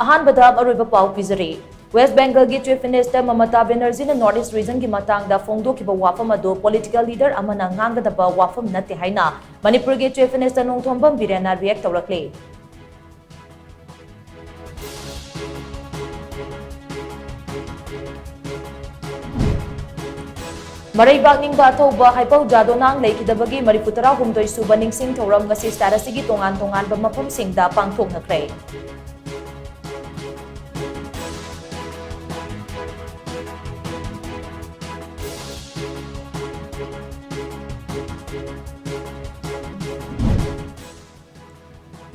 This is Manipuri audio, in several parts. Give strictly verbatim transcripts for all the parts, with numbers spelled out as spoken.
ꯑꯍꯥꯟꯕꯗ ꯑꯔꯣꯏꯕ ꯄꯥꯎ ꯄꯤꯖꯔꯤ꯫ ꯋꯦꯁ꯭ꯠ ꯕꯦꯡꯒꯜꯒꯤ Chief Minister ꯃꯃꯇꯥ ꯕꯦꯅꯔꯖꯤꯅ North East regionꯒꯤ ꯃꯇꯥꯡꯗ ꯐꯣꯡꯗꯣꯛꯈꯤꯕ ꯋꯥꯐꯝ ꯑꯗꯨ political leader ꯑꯃꯅ ꯉꯥꯡꯒꯗꯕ ꯋꯥꯐꯝ ꯅꯠꯇꯦ ꯍꯥꯏꯅ ꯃꯅꯤꯄꯨꯔꯒꯤ Chief Minister ꯅꯣꯡꯊꯣꯝꯕꯝ ꯕꯤꯔꯦꯟꯅ react ꯇꯧꯔꯛꯂꯤ꯫ ꯃꯔꯩꯕꯥꯛ ꯅꯤꯡꯕ ꯑꯊꯧꯕ ꯍꯩꯄꯧ ꯖꯥꯗꯣꯅꯥꯡ ꯂꯩꯈꯤꯗꯕꯒꯤ ꯃꯔꯤꯐꯨ ꯇꯔꯥꯍꯨꯝꯗꯣꯏ ꯁꯨꯕ ꯅꯤꯡꯁꯤꯡ ꯊꯧꯔꯝ ꯉꯁꯤ state ꯑꯁꯤꯒꯤ ꯇꯣꯉꯥꯟ ꯇꯣꯉꯥꯟꯕ ꯃꯐꯝꯁꯤꯡꯗ ꯄꯥꯡꯊꯣꯛꯅꯈ꯭ꯔꯦ꯫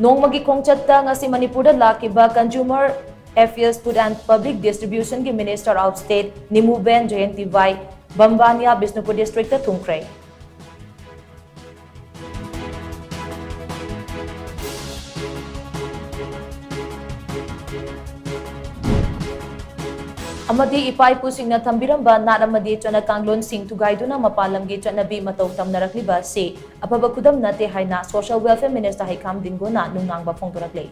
ꯅꯣꯡꯃꯒꯤ ꯈꯣꯡꯆꯠꯇ ꯉꯁꯤ ꯃꯅꯤꯄꯨꯔꯗ ꯂꯥꯛꯈꯤꯕ Consumer Affairs, Food and Public Distributionꯒꯤ Minister of State ꯅꯤꯃꯨꯕꯦꯟ ꯖꯌꯟꯇꯤꯚꯥꯏ ꯕꯝꯕꯥꯅꯤꯌꯥ Bishnupur districtꯇ ꯊꯨꯡꯈ꯭ꯔꯦ꯫ ꯑꯃꯗꯤ ꯏꯄꯥ ꯏꯄꯨꯁꯤꯡꯅ ꯊꯝꯕꯤꯔꯝꯕ ꯅꯥꯠ ꯑꯃꯗꯤ ꯆꯠꯅ ꯀꯥꯡꯂꯣꯟꯁꯤꯡ ꯊꯨꯒꯥꯏꯗꯨꯅ ꯃꯄꯥꯟ ꯂꯝꯒꯤ ꯆꯠꯅꯕꯤ ꯃꯇꯧ ꯇꯝꯅꯔꯛꯂꯤꯕ ꯑꯁꯤ ꯑꯐꯕ ꯈꯨꯗꯝ ꯅꯠꯇꯦ ꯍꯥꯏꯅ Social Welfare Minister ꯍꯩꯈꯥꯝ ꯗꯤꯡꯒꯣꯅ ꯅꯨꯡꯅꯥꯡꯕ ꯐꯣꯡꯗꯣꯔꯛꯂꯤ꯫